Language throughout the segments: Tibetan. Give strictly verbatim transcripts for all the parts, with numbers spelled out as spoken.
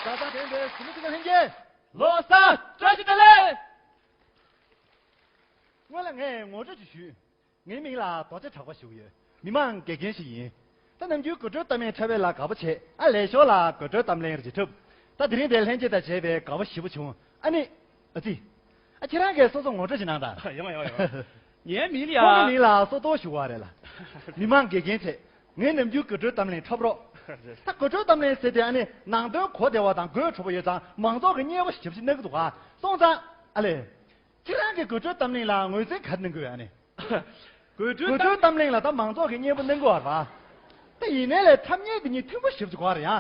ཁ་སང་དེ་འདྲའི་ཟུར་ལ་ཅིག་ལ་ལྷན་རྒྱས། ལོ་གསར་བཀྲ་ཤིས་བདེ་ལེགས། སྔོན་ལ་ངས་ངོ་སྤྲོད་ཅིག་ཞུས། ངའི་མིང་ལ་རྡོ་རྗེ་གྲགས་པ་ཞུ་གི་ཡོད། མི་མང་དགེ་རྒན་ཞིག་ཡིན། ད་ནམ་རྒྱུན་དགོད་བྲོའི་གཏམ་གླེང་འཁྲབ་པའི་ལ་དགའ་པོ་བྱེད། ཨ་ལས་ཞོར་ལ་དགོད་བྲོའི་གཏམ་གླེང་རེ་ཅིག་འཁྲབ། ད་དེ་རིང་འདིར་ལྷན་རྒྱས་དང་མཇལ་བའི་དགའ་བ་ཞེ་པོ་བྱུང་། ཨ་ནི། ཨ་ཙི། ཨ་ཁྱེད་རང་གིས་སོ་སོ་ངོ་སྤྲོད་ཅིག་གནང་དང་། ཡོང་ཡོང་ཡོང་། ངའི་མིང་ལ་ཡ། ཁོང་གི་མིང་ལ་སོ་ཏོ་ཞུ་བ་རེད་ལ། མི་མང་དགེ་རྒན་བྱས། ངའི་ནམ་རྒྱུན་དགོད་བྲོའི་གཏམ་གླེང་འཁྲབ་རོགས། ད་དགོད་བྲོའི་གཏམ་གླེང་ཟེར་དེ་ཨ་ནི་ནང་དོན་གོ་བདེ་བ་དང་དགོད་བྲོ་པོ་ཡོད་ཙང་མང་ཚོགས་ཀྱིས་སྙན་པོ་ཞེ་པོ་ཅིག་གནང་གི་འདུག་ག་སོང་ཙང་། ཨ་ལས། ཁྱེད་རང་གིས་དགོད་བྲོའི་གཏམ་གླེང་ལ་ངོས་འཛིན་ག་རེ་གནང་གི་ཡོད་ཨ་ནི། དགོད་བྲོའི་གཏམ་གླེང་ལ་ད་མང་ཚོགས་ཀྱིས་སྙན་པོ་གནང་གི་ཡོད་རེད་པ། ད་ཡིན་ནའི་ལས་འཁྲབ་མཁན་དེ་གཉིས་མཐུན་པོ་ཞེ་པོ་ཅིག་དགོས་རེད་ཡ།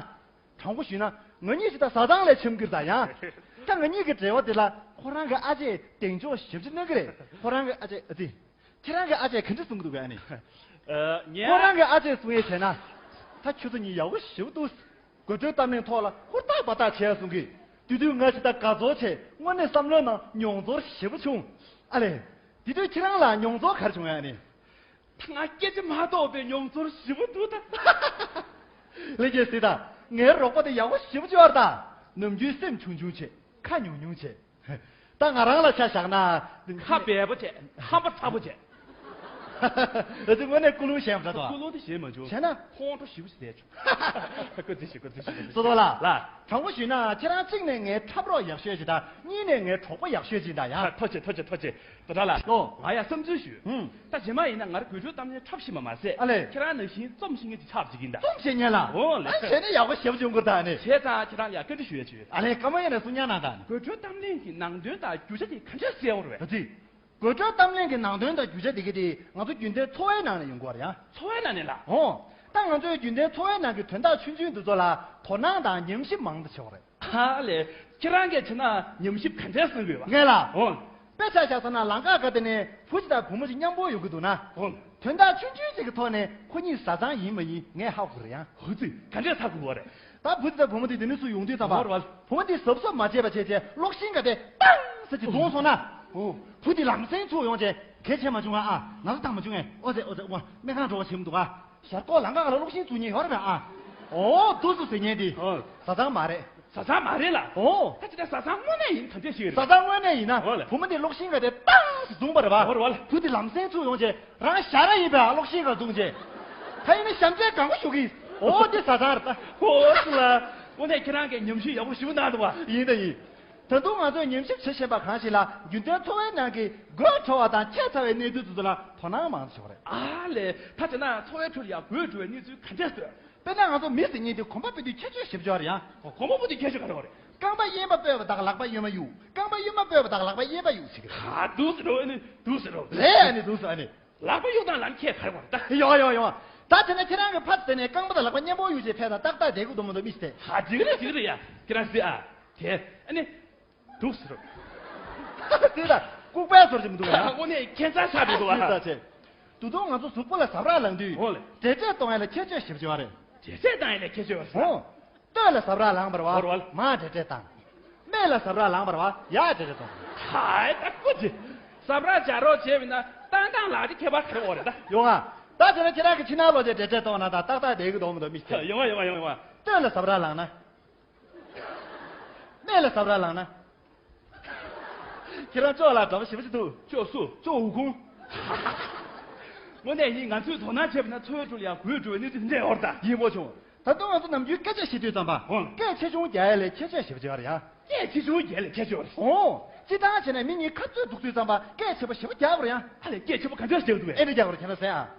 དྲང་པོ་ཞུས་ན་ང་གཉིས་ཅིག་ད་བཟའ་ཚང་ལས་འཆམ་གྱི་རེད་ད་ཡ། ད་ང་གཉིས་ཀྱི་འབྲེལ་བ་དེ་ལ་ཁོ་རང་གི་ཨ་ཅེས་གདེང་འཇོག་ཞེ་པོ་ཅིག་གནང་གི་རེད། ཁོ་རང་གི་ཨ་ཅེ་ཨ་ཙི། ཁྱེད་རང་གི་ཨ་ཅེས་ག་འདྲ་གསུང་གི་འདུག་གས་ཨ་ནི། ཨ། ངས། ཁོ་རང་གི་ཨ་ཅེས་གསུང་ཡས་བྱས་ན། ད་ཁྱོད་ཚོ་གཉིས་ཡག་པོ་ཞེ་པོ་འདུག་དགོད་བྲོའི་གཏམ་གླེང་ཐོག་ལ་ཧུར་ཐག་འབད་ཐག་བྱས་གསུང་གི། དེ་དུས་ང་ཅིག་ད་དགའ་ཚོར་བྱས་དངོས་གནས་བསམ་བློའི་ནང་མྱོང་ཚོར་ཞེ་པོ་བྱུང་། ཨ་ལས། དེ་དུས་ཁྱེད་རང་ལ་མྱོང་ཚོར་ག་རེ་བྱུང་ཡ་ཨ་ནི། ད་ང་སྐད་ཆ་མ་གཏོགས་པའི་མྱོང་ཚོར་ཞེ་པོ་འདུག་ད། ལྷན་རྒྱས་གཟིགས་དང་། ངའི་རོགས་པ་དེ་ཡག་པོ་ཞེ་པོ་ཅིག་ཡོད་རེད་ད། ནམ་རྒྱུན་སེམས་ཆུང་ཆུང་བྱེད། ཁ་ཉུང་ཉུང་བྱེད། ད་ང་རང་ལ་ཆ་བཞག་ན། ཁ་སྦས་པོ་བྱེད། ཧམ་པ་ཚ་པོ་བྱེད། ཨ་ཙི་དངོས་གནས་ཀུན་སློང་ཞན་པ་འདྲ་འདུག་ཨ། ཀུན་སློང་དེ་ཞན་མ་བྱུང་། བྱས་ན། ཁོང་ཁྲོ་ཞེ་པོ་ཞིག་བསྡད་བྱུང་། ཀུ་ཙི་ཞིག་ཀུ་ཙི་ཞིག་ཀུ་ཙི་ཞིག་སོ་ཏོ་ལགས། ལགས། དྲང་པོ་ཞུས་ན་ཁྱེད་རང་གཅིག་ནས་ངའི་འཁྲབ་རོགས་ཡག་ཤོས་ཅིག་དང་གཉིས་ནས་ངའི་གྲོགས་པོ་ཡག་ཤོས་ཅིག་ཡིན་ད་ཡ། ཐུགས་རྗེ་ཆེ་ཐུགས་རྗེ་ཆེ་ཐུགས་རྗེ་ཆེ། དོ་བདག་ལགས། ཨོ། ང་ཡ་བསམ་ཚུལ་ཞུས། ཧུམ། ད་རྗེས་མ་ཡིན་ན་ང་རང་དགོད་བྲོའི་གཏམ་གླེང་འཁྲབ་ཤེས་པ་མ་ཟད། ཨ་ལས། ཁྱེད་རང་ནང་བཞིན་རྩོམ་ཤེས་མཁན་ཅིག་ཆགས་པ་ཅིག་ཡིན་ད། རྩོམ་ཤེས་མཁན་ལ། ཨོ་ལས། ཨ་བྱས་ན་ཡག་པོ་ཞེ་པོ་བྱུང་གི་རེད་ད་ནི། བྱས་ཙང་ཁྱེད་རང་ལ་བཀའ་འདྲི་ཞུ་ཡ་ཅིག་ཡོད། ཨ་ལས་བཀའ་མོལ་ཡིན་ན་གསུང་ཉན་གནང་དང་ནི། དགོད་བྲོའི་གཏམ་གླེང་གི་ནང་དོན་དང་རྒྱུ་ཆ་དེ་ག་འདྲ་གསལ་བོ་རེད། ཨ་ཙི། དགོད་བྲོའི་གཏམ་གླེང་གི་ནང་དོན་དང་རྒྱུ་ཆ་དེ་ག་དེ་ང་ཚོ་རྒྱུན་ལྡན་འཚོ་བའི་ནང་ནས་ཡོང་གི་ཡོད་རེད་ཡ། འཚོ་བའི་ནང་ནས་ལ། ཨོ། ད་ང་ཚོའི་རྒྱུན་ལྡན་འཚོ་བའི་ནང་གི་དོན་དག་ཆུང་ཆུང་འདི་ཚོ་ལ་དོ་སྣང་དང་ཉམས་ཞིབ་མང་དུ་བྱེད་པ་རེད། ཧ་ལས། ཁྱེད་རང་གིས་བྱས་ན་ཉམས་ཞིབ་ག་འདྲས་གསུང་དགོས་པ། ངས་ལ། འོང་། དཔེ་ཆ་བཞག་ས་ན་ལམ་ཁ་ག་དེ་ནས་བུ་གཅིག་དང་བུ་མོ་གཅིག་མཉམ་པོ་ཡོང་གི་འདུག་ན། འོང་། དོན་དག་ཆུང་ཆུང་ཅིག་གི་ཐོག་ནས་ཁོ་གཉིས་བཟའ་ཚང་ཡིན་མ་ཡིན་ངས་ཧ་གོ་གི་རེད་ཡ། ཧུ་ཙི། ག་འདྲས་ཧ་གོ་གི་རེད། ད་བུ་དེ་དང་བུ་མོ་དེ་དེ་ནས་ཚུར་ཡོང་དུས་ཙམ་པ། བུ་མོ་དེ་གཟབ་གཟབ་མ་བྱས་པ་བྱས་བྱས་གློག་ཤིང་ག་དེ་ཏང་ཟེར་གྱི་བརྡུངས་སོང་ན། འོ། བུ་དེ་ལམ་སེང་ཚུར་ཡོང་བྱས་གལ་ཆེ་མ་བྱུང་ང་ཨ། ན་ཚ་བཏང་མ་བྱུང་ངས་ཨོ་ཙེ་ཨོ་ཙེ་ཨོ་སྨན་ཁང་འགྲོ་བ་བྱེད་མི་འདུག་ཨ། ཞར་ལྐོག་ལམ་ཁ་ལ་གློག་ཤིང་བཙུགས་མཁན་ཡོད་རེད་པས་ཨ། ཨོ་འདུག་སེ་ཟེར་མཁན་དེ། ཨོ། བཟའ་ཚང་མ་རེད། བཟའ་ཚང་མ་རེད་ལ། ཨོ། ད་ཅི་ད་བཟའ་ཚང་དངོས་གནས་ཡིན་ད་འདྲས་ཞིག་རེད། བཟའ་ཚང་དངོས་གནས་ཡིན་ན། ཨོ་ལ། བུ་མོ་དེ་གློག་ཤིང་ག་དེ་ཏང་ཟེར་བརྡུངས་པ་རེད་པ། ཨོ་རེད་པ་ལ། བུ་དེ་ལམ་སེང་ཚུར་ཡོང་བྱས་རང་ཞ་ར་ཡིན་པས་ཨ་གློག་ཤིང་ག་བརྡུངས་བྱས། ད་ཡིན་ན་གཤམ་གྱི་གང་ག་ཞུ་གི། ཨོ་དེ་བཟའ་ཚང་རེད་ད། ཨོ་ཙི་ལ། དངོས་གནས་ཁྱེད་རང་གིས་ཉམས་ཞིབ་ཡག་པོ་ཞིག་གནང་འདུག་བ། ཡིན་ད་ཡིན། ད་དུང་ང་ཚོས་ཉམས་ཞིབ་བྱེད་བཞིན་པ་གང་ཞིག་ལ་རྒྱུན་ལྡན་འཚོ་བའི་ནང་གི་དགོད་བྲོ་བ་དང་ཁྱད་མཚར་བའི་གནས་ཚུལ་དེ་ཚོ་ལ་དོ་སྣང་མང་ཙམ་བྱེད་པ་རེད། ཨ་ལས། ད་བྱས་ན་འཚོ་བའི་ཁྲོད་ལ་ཡང་དགོད་བྲོ་བའི་གནས་ཚུལ་ག་འདྲས་ཡོད། དཔེར་ན་ང་ཚོ་མི་ཟེར་མཁན་དེ་གོམ་པ་སྤོས་དུས་ཁྱད་ཆོས་ཞེ་པོ་ཅིག་ཡོད་རེད་ཡ། ཨོ་གོམ་པ་སྤོས་དུས་ཁྱད་ཆོས་ག་རེ་ཡོད་རེད། རྐང་པ་གཡས་པ་སྤོས་པ་དང་ལག་པ་གཡོན་མ་གཡུག་རྐང་པ་གཡོན་མ་སྤོས་པ་དང་ལག་པ་གཡས་པ་གཡུག་ཟེར་གི་རེད། ཧ་འདུག་སེ་འགྲོ་ཨ་ནི་འདུག་སེ་འགྲོ། རེད་ཨ་ནི་འདུག་སེ་ཨ་ནི། ལག་པ་གཡུག་སྟངས་ལ་ཁྱད་ག་རེ་ཡོད་རེད་ད། ཡོང་ཡོང་ཡོང་། ད་དེ་ནས་ཁྱེད་རང་གི་ཕ་དེ་ནས་རྐང་པ་དང་ལག་པ་མཉམ་པོ་གཡུག་བྱས་ཕེབས་དང་ཏག་ཏག་བསྡད་དགོས་འདུག་མི་འདུག་མི་ཤེས་ཏེ། ཧ་འགྲིག་རེད་འགྲིག་རེད་ཡ། ཁྱེད་རང་གཟིགས་ཨ། དེ་ཨ་ནི། འདུག་སེ་རོ། དེ་ད་ལྐུགས་པའི་ཟུར་ཞིག་མི་འདུག་ཨ། དངོས་གནས་ཁྱད་མཚར་ཆགས་འགྲོ་འདུག་ཨ། ད་ཆེ། དུ་དུང་ང་ཚོ་གཟུགས་པོ་ལ་ཟ་འཕྲུག་ལངས་དུས། འོ་ལེ། འབྲས་སྐྲན་གཏོང་ཡ་ལ་ཁྱད་ཆོས་ཞེ་པོ་ཅིག་ཡོད་རེད། འབྲས་སྐྲན་གཏོང་ཡ་ལ་ཁྱད་ཆོས་ཡོད་རེད། འོ། སྟོད་ལ་ཟ་འཕྲུག་ལངས་པ་རེད་བ། འོ་རེད་བ། མར་འབྲས་སྐྲན་བཏང་། སྨད་ལ་ཟ་འཕྲུག་ལངས་པ་རེད་བ། ཡར་འབྲས་སྐྲན་གཏོང་། ཧའི་ད་ཀུ་ཅི། ཟ་འཕྲུག་བྱ་རོགས་བྱས་པ་ཡིན་ན་བཏང་སྟངས་ལ་དེ་ཁྱད་པར་ག་རེ་ཡོད་རེད་ད། ཡོང་ཨ། ད་བྱས་ན་ཁྱེད་རང་གི་ཕྱི་ནང་ལོགས་ཀྱི་འབྲས་སྐྲན་གཏོང་ན་ད་ཏག་ཏག་བསྡད་ཀྱི་འདུག་མི་འདུག་མི་ཤེས། ཡོང་བ་ཡོང་བ་ཡོང་བ་ཡོང་བ། སྟོད་ལ་ཟ་འཕྲུག་ལངས་ན། སྨད་ལ་ཟ་འཕྲུག་ལངས་ན། ཁྱེད་རང་ཅོག་ལ་འདྲ་པོ་ཞེ་པོ་ཅིག་འདུག་ཅོག་སུ། ཅོག་འུ་ཁུང་། དངོས་གནས་ཡིན། ང་ཚོས་དོ་སྣང་བྱས་པ་ན་འཚོ་བའི་ཁྲོད་ལ་ཡང་དགོད་བྲོ་བའི་གནས་ཚུལ་འདི་འདྲ་ཡོད་རེད་ད། ཡིན་པོ་བྱུང་། ད་དུང་ང་ཚོ་ནམ་རྒྱུན་སྐད་ཆ་བཤད་དུས་ཙམ་པ། ཧོན། སྐད་ཆེ་ཆུང་རྒྱག་ཡ་ལ་ཁྱད་ཆོས་ཞེ་པོ་ཅིག་ཡོད་རེད་ཡ། སྐད་ཆེ་ཆུང་རྒྱག་ཡ་ལ་ཁྱད་ཆོས་ཡོད་རེད། ཨོ། སྤྱིར་བཏང་བྱས་ན་མི་གཉིས་ཁ་རྩོད་འདུག་དུས་ཙམ་པ་སྐད་ཆེ་པོ་ཞེ་པོ་རྒྱག་དགོས་རེད་ཡ། ཨ་ལས། སྐད་ཆེ་པོ་ག་འདྲ་རྒྱག་འདུག་གས། ཨེ་འདྲ་རྒྱག་དགོས་རེད། ཁྱེད་རང་གསན་ཨ།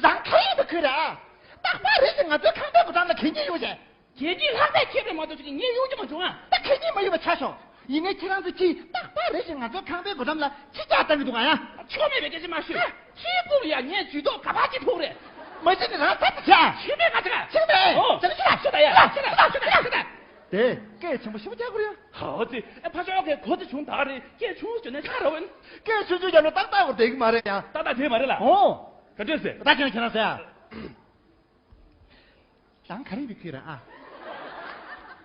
རང་ག་ཡིན་པ་ཁོས་རེད་ཨ། རྟག་པར་རེ་ཞིག་ང་ཚོའི་ཁང་པའི་སྒོ་འགྲམ་ལ་གད་སྙིགས་གཡུག་བྱས། གད་སྙིགས་ལྷགས་པས་ཁྱེར་བས་མ་གཏོགས་ཅིག་ངས་གཡུག་རྒྱུ་མ་བྱུང་ཨ། ད་གད་སྙིགས་མ་གཡུག་པ་ཆ་ཤོག་ཡིན་ནའི་ཁྱེད་རང་ཚོ་གིས་རྟག་པར་རེ་ཞིག་ང་ཚོའི་ཁང་པའི་སྒོ་འགྲམ་ལ་ཁྱི་སྐྱག་བཏང་གི་འདུག་ག་ཡ། ཆོ་མེད་པའི་སྐད་ཆ་མ་ཤོད། ཨ། ཁྱིའི་སྐུ་ལ་ཡ་ངས་ཇུས་གཏོགས་ག་པར་ཅིག་ཕོག་རེད། མ་གཞི་ནས་རང་ཚ་ཚ་བྱས་ཨ། ཤི་མེད་ང་ཚ་ཤི་ད་ཡ་ཤི་ད་ཤི་ད་ཤི་ད་ཤི་ད། དེ་སྐད་ཆེན་པོ་ཞེ་པོ་རྒྱག་དགོས་རེད་ཡ། ཧོ་ཙི། ཨེ་ཕ་ཤོག་གི་གོ་ཚ་བྱུང་ད་རེད། སྐད་ཆུང་བྱུང་ན་ཆགས་ར་བས། སྐད་ཆུང་ཆུང་རྒྱག་ན་ཏག་ཏག་བར་བསྡད་གི་མ་རེད་ཡ། ཏག་ཏག་བསྡད་མ་རེད་ལ། ཨོ། ག་འདྲས་ཟེར། ད་ཁྱེད་རང་ཁྱེད་རང་ཟེར་ཨ། རང་ག་རེ་བི་ཁུལ་ར་ཨ།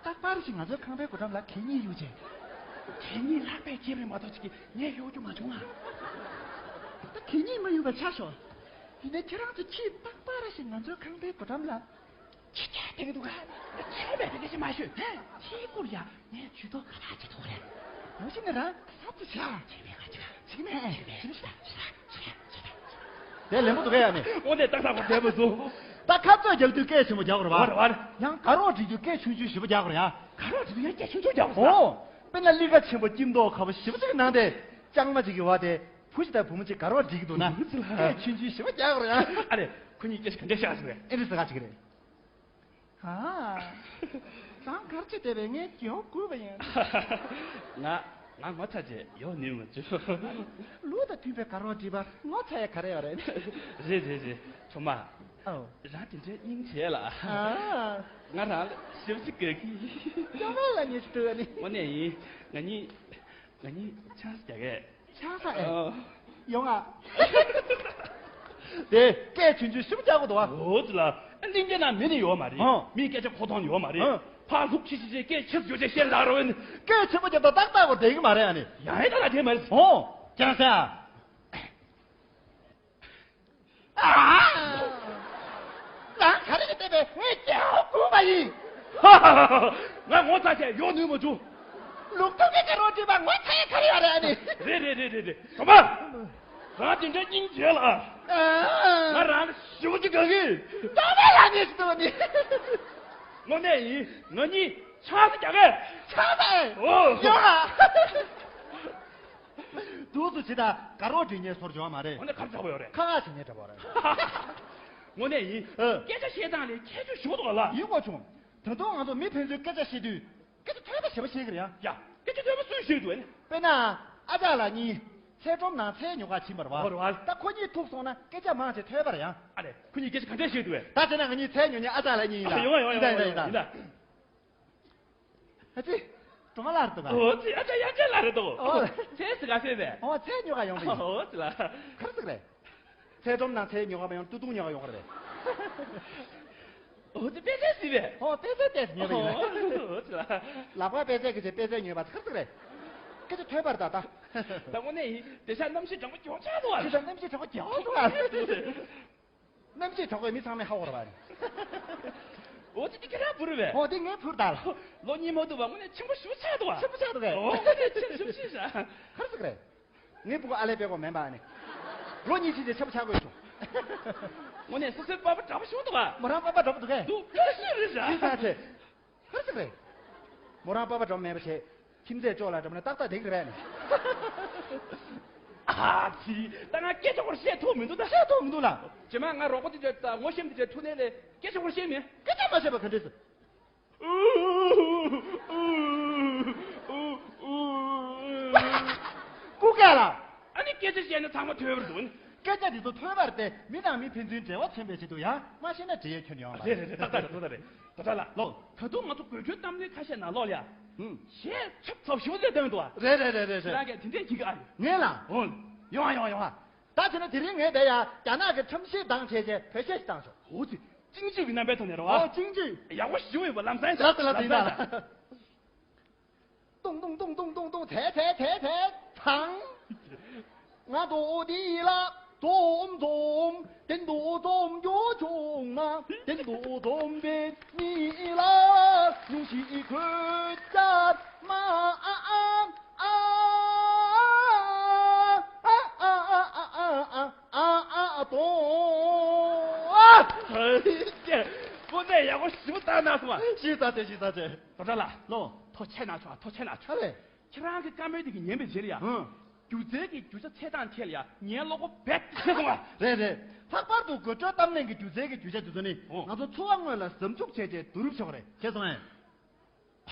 རྟག་པར་ཞིག་ང་ཚོའི་ཁང་པའི་སྒོ་འགྲམ་ལ་གད་སྙིགས་གཡུག་བྱས། གད་སྙིགས་ལྷགས་པས་ཁྱེར་བས་མ་གཏོགས་ཅིག་གིས་ངས་གཡུག་རྒྱུ་མ་བྱུང་ཨ། ད་གད་སྙིགས་མ་གཡུག་པ་ཆ་ཤོག་ཡིན་ནའི་ཁྱེད་རང་ཚོ་ཁྱི་རྟག་པར་ཞིག་ང་ཚོའི་ཁང་པའི་སྒོ་འགྲམ་ལ། ཁྱེད་ཀྱིས་དེ་གི་འདུག་ག་ཆོས་མེད་པའི་སྐད་ཆ་མ་ཤོད། ཁྱེད་སྐུར་ཡ། ངས་ཇུས་གཏོགས་ག་ལ་བྱེད་ཐུབ་རེད། ཡང་ཞིག་ནི་རང་ས་ཚུ་བྱ། ཁྱེད་མེད་ག་ཆ། ཁྱེད་མེད་ཁྱེད་མེད་ཁྱེད་མེད་ཤ་ཤ་ཤ་ཤ། དེ་ལེན་པོ་འདུག་ག་ཡ་ནི། འོ་ནས་ཏག་ཏག་གོ་བསྡད་པ་བཟོ། ད་ཁ་རྩོད་རྒྱག་དུས་སྐད་ཆེན་པོ་རྒྱག་དགོས་རེད་བ། བར་བར། ཡང་དགའ་རོགས་འགྲིག་དུས་སྐད་ཆུང་ཆུང་ཞེ་པོ་རྒྱག་དགོས་རེད་ཡ། དགའ་རོགས་འགྲིག་དུས་ཡང་སྐད་ཆུང་ཆུང་རྒྱག་དགོས་ཟེར། ཨོ། དཔེར་ན་ལི་ཁ་ཆེན་པོ་སྐྱིད་མདོག་ཁ་པོ་ཞེ་པོ་ཅིག་གི་ནང་དེ། ལྕང་མ་ཅིག་གི་བ་དེ། བུ་ཞིག་དང་བུ་མོ་ཅིག་དགའ་རོགས་འགྲིག་གི་འདུག་ན། སྐད་ཆུང་ཆུང་ཞེ་པོ་རྒྱག་དགོས་རེད་ཡ། ཨ་རེ། ཁོ་གཉིས་སྐད་ཆ་ག་འདྲས་བཤད་སོང་བས། ཨེ་འདྲས་ཟེར་ག་ཅིག་རེད། ཨ། རང་གར་ཅི་བལྟས་པས་ངས་ཡོང་དགོས་པ་ཡིན། ང་ང་ངོ་ཚ་རྗེས་ཡོང་ནུས་མ་བྱུང་། ལུགས་དང་མཐུན་པའི་དགའ་རོགས་འགྲིག་པ་ངོ་ཚ་ཡ་ག་རེ་ཡོད་རེད། རེད་རེད་རེད། ཁྲོ་མ། ཨོ། རང་དེ་འདྲའི་སྙིང་རྗེ་ལ། ཨ། ང་རང་ལ་ཞབས་ཕྱི་དགའ་གི། ཅོ་མེད་ལ་ཉེ་ཞིག་འདུག་ཨ་ནི། དངོས་གནས་ཡིན། ང་གཉིས་ང་གཉིས་ཆང་ས་རྒྱག་གས། ཆང་ས་ཨེ། ཨ། ཡོང་ཨ། དེ་སྐད་ཆུང་ཆུང་ཞིབ་རྒྱག་དགོས་འདུག་ཨ། འོ་དེ་ལ་གླིང་གའི་ནང་མི་ནི་ཡོད་མ་རེད། ཨོ། མིའི་སྐད་ཆ་གོ་མཐོང་ཡོད་མ་རེད། ཨོ། ཕར་ལྷུག་ཆི་ཆི་ཆི་སྐད་ཆེ་ཙམ་ཅིག་བཤད་ལ་རོ་ཨེ་ནི། སྐད་ཆེན་པོ་རྒྱབ་ད་ཏག་ཏག་གོ་བསྡད་གི་མ་རེད་ཨ་ནི། ཡང་ཨེ་ད་ལ་དེ་མ་རེད། ཨོ། ཆང་ས་ཨ། ཨ། རང་ག་རེ་གི་བལྟས་པས་ངས་རྒྱལ་བ་དགོས་པ་ཡིན། ཧ་ཧ་ཧ་ཧ། ང་ངོ་ཚ་བྱས་ཡོང་ནུས་མ་བྱུང་། ལུག་ཐུག་གི་དགའ་རོགས་འགྲིག་པ་ངོ་ཚ་ཡ་ག་རེ་ཡོད་རེད་ཨ་ནི། རེད་རེད་རེད་རེད་རེད། ཁྲོ་མ། རང་དེ་འདྲའི་སྙིང་རྗེ་ལ། ཨ། ང་རང་ཞེ་པོ་ཅིག་དགའ་གི། ཏོག་ཙམ་ལ་ནི་ཞིག་འདུག་ནི། དངོས་གནས་ཡིན། ང་གཉིས་ཆང་ས་རྒྱག་གས། ཆང་ས་ཨེ། ཨོ། ཡོང་ཨ། འདུག་སུ་ཇི་ལྟར་དགའ་རོགས་འགྲིག་མཁན་བཟོ་འདྲ་བྱུང་བ་མ་རེད། དངོས་གནས་ཁ་བྱ་བ་ཡོད་རེད། ཁ་ཁ་བྱེད་མཁན་འདྲ་བོ་རེད། དངོས་གནས་ཡིན། ཨ། སྐད་ཆ་བཤད་སྟངས་ལས་ཁྱད་ཆོས་ཞེ་པོ་འདུག་ག་ལ། ཡིན་དགོས་བྱུང་། ད་དུང་ང་ཚོ་མི་ཕན་ཚུན་སྐད་ཆ་བཤད་དུས་སྐད་ཆ་ཐོས་པ་ཞེ་པོ་བཤད་ཀྱི་རེད་ཡ། ཡ། སྐད་ཆ་ཐོས་པ་སུས་བཤད་འདུག་ཨེ། དཔེར་ན། ཨ་ཅག་ལགས་གཉིས་ཚལ་སྒྲོམ་ནང་ཚལ་ཉོ་ག་ཕྱིན་པ་རེད་བ། ཨོ་རེད་བ། ད་ཁོ་གཉིས་ཐུག་སོང་ན་སྐད་ཆ་མང་ཆེ་ཐོས་པ་རེད་ཡ། ཨ་རེ། ཁོ་གཉིས་སྐད་ཆ་ག་འདྲས་བཤད་འདུག་ཨེ། ད་བྱས་ན་ང་གཉིས་ཚལ་ཉོ་མཁན་ཨ་ཅག་ལགས་གཉིས་ཡིན་ལ། ཡོང་ཡོང་ཡོང་ཡིན་ད་ཡོང་ཡིན་ད་ཡོང་ཡིན་ད། ཨ་ཙི། སྒྲོལ་མ་ལགས་རེད་འདུག་ག་ཨོ་ཙི། ཨ་ཅག་དབྱངས་ཅན་ལགས་རེད་འདུག་ཨོ། ཚལ་ཟིག་ག་ཕེབས་པས། ཨོ་ཚལ་ཉོ་ག་ཡོང་པ་ཡིན། ཨོ་ཙི་ལ། ག་རེ་ཟིག་རེད། ཚལ་སྒྲོམ་ནང་ཚལ་ཉོ་ག་མ་ཡོང་ཏུ་ཏུང་ཉོ་ག་ཡོང་ག་རེད་པས། ཨོ་ཙི་དཔེ་ཆ་ཟིག་པས། ཨོ་དཔེ་ཆ་ལྟས་ཉོས་པ་ཡིན། ཨོ་ཙི་ལ། ལག་པ་དཔེ་ཆ་གི་ཚེ་དཔེ་ཆ་ཉོས་པ་ག་རེ་ཟིག་རེད། སྐད་ཆ་ཐོས་པར་ད་ད། ད་དངོས་གནས་ཡིན། དེ་ཤ་གནམ་གཤིས་གྲང་མོ་མགྱོགས་ཆགས་འདུག་ཨ། དེ་ཤ་གནམ་གཤིས་གྲང་མོ་མགྱོགས་འདུག་ཨ། གནམ་གཤིས་གྲོགས་པོའི་མི་ཚང་མས་ཧ་གོ་ར་བ་རེད། འོ་དེ་དེ་ཁྱེད་རང་བུ་རེད་པས། འོ་དེ་ངའི་བུ་རེད་ད། ལོ་གཉིས་མ་འདུག་པ་དངོས་གནས་ཆེན་པོ་ཞེ་པོ་ཆགས་འདུག་པ། ཆེན་པོ་ཆགས་འདུག་གས། འོ་དེ་ཆེན་ཞེ་པོ་ཆགས་ཤག་ག་རེ་ཟེར་གི་རེད། ངའི་བུ་གུ་ཨ་ལས་པད་གོ་མེན་པ་ཨ་ནི། ལོ་གཉིས་ཕྱིན་རྗེས་ཆེན་པོ་ཆགས་དགོས་བྱུང་། དངོས་གནས་སོ་སོའི་པ་ཕ་འདྲ་པོ་ཞེ་པོ་འདུག་པ། མོ་རང་པ་ཕ་འདྲ་པོ་འདུག་གས། འདུག་ཁ་ཤས་རེད་ཤག་ཡིན་ས་ཆེ། ག་རེ་ཟེར་གི་རེད། མོ་རང་པ་ཕ་འདྲ་པོ་མེད་པ་བྱས། ཁྱིམ་མཚེས་ཅོག་ལ་འགྲམ་ལ་ཏག་ཏག་བསྡད་ཀྱི་རེད་ནི། ཨ་ཙི། ད་ང་སྐད་ཆ་སྐོར་བཤད་ཐུབ་མི་འདུག་ད། བཤད་ཐུབ་མི་འདུག་ལ། རྗེས་མ་ང་རོགས་པ་དེ་ཚོ་དང་ངོ་ཤེས་མི་དེ་ཚོའི་ཐུག་ནས་ལས་སྐད་ཆ་སྐོར་བཤད་མི། སྐད་ཆ་མ་བཤད་པ་ག་འདྲས་སུ། ཀུ་ཀེ་ལ། ཨ་ནི་སྐད་ཆ་བཤད་ན་ཚང་མ་ཐོས་པར་འདུག་ནི། སྐད་ཆ་འདི་ཚོ་ཐོས་པར་བརྟེན་མི་དང་མི་ཕན་ཚུན་འབྲེལ་བ་ཚན་པའི་ཆེད་དུ་ཡང་མ་ཤེས་ན་འབྲེལ་ཡོད་ཁྱོན་ཡོང་བ་རེད། རེད་རེད་རེད། ཏག་ཏག་རེད། ཏག་ཏག་རེད། ད་ལྟ་ལ་ལོ། ད་དུང་ང་ཚོ་དགོད་བྲོའི་གཏམ་གླེང་ཁ་ཤས་ནང་ལོགས་ལ་ཡ། ཧུམ། གཞས་ཚབ་ཚབ་ཞིག་ལས་བཏོན་འདུག་ཨ། རེད་རེད་རེད་རེད་རེད། ཁྱེད་རང་གིས་དེ་འདྲས་ཡིན་གི་ཨ་ཡོད། ངས་ལ། འོ། ཡོང་ཨ་ཡོང་ཨ་ཡོང་ཨ། ད་བྱས་ན་དེ་རིང་ངས་དེ་ཡ་རྒྱ་ནག་གི་ཁྲམ་གཞས་བཏང་བྱས་བྱས་བོད་གཞས་ཤིག་བཏང་ཆོག་འོ་ཙི། ཅིང་ཅིའུ་གི་རྣམ་པའི་ཐོག་ནས་རེད་བ། འོ་ཅིང་ཅིའུ། ཡག་པོ་ཞིག་ཡོད་པ་ལམ་སང་། ལགས་སོ་ལགས་སོ། ཡིན་ད། ལམ་སང་། ཏོང་ཏོང་ཏོང་ཏོང་ཏོང་ཏོང་། ཚེ་ཚེ་ཚེ་ཚེ་ཚང་། ང་རྡོ་འདི་ལ་འཛོམས་འཛོམས། དེ་འདུག་འཛོམས་རྒྱུ་བྱུང་ན། དེ་འདུག་འཛོམས་པའི་མི་ལ་སྙུང་གཞི་འཁོར་བཅར་མ། ཨ་ཨ་ཨ་ཨ་ཨ་ཨ་ཨ་ཨ་ཨ་ཨ་ཨ་ཨ་ཏོང་ཨ། ཧེ། དངོས་གནས་ཡག་པོ་ཞེ་པོ་བཏང་གནང་སོང་བ། ཞེ་དྲག་བྱས། ཞེ་དྲག་བྱས། རྡོ་གྲགས་ལགས། ལོ། ཐུགས་རྗེ་གནང་ཆོག་ཨ། ཐུགས་རྗེ་གནང་ཆོག་ཨ་ལས། ཁྱེད་རང་གི་བཀའ་མོལ་དེ་གི་ཉན་པའི་རྗེས་ལ་ཡ། ཧུམ། སྒྱུ་རྩལ་གྱི་རྒྱུ་ཆ་ཚད་དང་ཁྱད་ལ་ཡ་ངའི་བློ་ཁོག་རྦད་དེ་ཆད་སོང་ཨ། རེད་རེད། ལྷག་པར་དུ་དགོད་བྲོའི་གཏམ་གླེང་གི་སྒྱུ་རྩལ་གྱི་རྒྱུ་ཆ་དེ་ཚོ་ནི། ཨོ། ང་ཚོ་འཚོ་བ་དངོས་ལ་ཟབ་འཇུག་བྱས་རྗེས་བསྡུ་རུབ་ཆོག་རེད། ཤེས་སོང་ཨེ།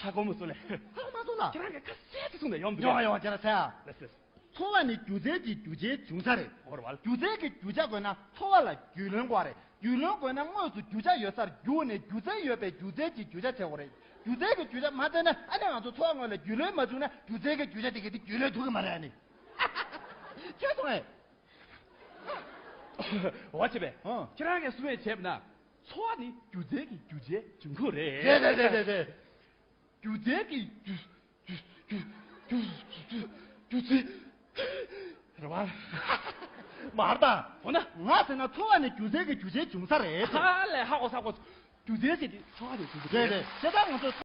ཧ་གོ་མ་སོང་ལེ། ཧ་གོ་མ་སོང་ལ། ཁྱེད་རང་གིས་ཁ་གསལ་གྱིས་གསུངས་ནས་ཡོང་འདུག་ཡོང་ཡོང་། ཁྱེད་རང་གསལ་ཨ། ལགས་སོ། འཚོ་བ་ནི་སྒྱུ་རྩལ་གྱི་རྒྱུ་ཆའི་འབྱུང་ས་རེད། འོ་རེད་བ། སྒྱུ་རྩལ་གྱི་རྒྱུ་ཆ་དགོས་ན་འཚོ་བ་ལ་རྒྱུས་ལོན་དགོས་རེད། རྒྱུས་ལོན་དགོས་ན་དངོས་སུ་རྒྱུ་ཆ་ཡོད་སར་རྒྱུགས་ནས་སྒྱུ་རྩལ་ཡོད་པའི་སྒྱུ་རྩལ་གྱི་རྒྱུ་ཆ་བྱེད་དགོས་རེད། སྒྱུ་རྩལ་གྱི་རྒྱུ་ཆ་མ་བཙལ་ན་ཨ་ནི་ང་ཚོ་འཚོ་བ་དངོས་ལ་རྒྱུས་ལོན་མ་བྱུང་ན་སྒྱུ་རྩལ་གྱི་རྒྱུ་ཆ་དེ་གས་དེ་རྒྱུས་ལོན་ཐུབ་ཀྱི་མ་རེད་ཨ་ནི། ཁྱོད་སོང་ངས། འོ་བྱས་པས། ཨང་། ཁྱེད་རང་གིས་གསུང་ཡས་བྱས་པ་ན། འཚོ་བ་ནི་སྒྱུ་རྩལ་གྱི་རྒྱུ་ཆའི་འབྱུང་ཁུངས་རེད། རེད་རེད་རེད་རེད་རེད། སྒྱུ་རྩལ་གྱི་རྒྱུ་རྒྱུ་རྒྱུ་རྒྱུ་རྒྱུ་རྒྱུ་རྩལ་རེད་བ། མ་རེད་ད། འོ་ན། ང་ཟེར་ན་འཚོ་བ་ནི་སྒྱུ་རྩལ་གྱི་རྒྱུ་ཆའི་འབྱུང་ས་རེད། ཧ་ལས་ཧ་གོ་ས་གོ། སྒྱུ་རྩལ་ཟེར་དུས་ཚོར་བ་རེད་ཟེར་གྱི་རེད། རེད་རེད། བྱས་ཙང་ང་ཚོ་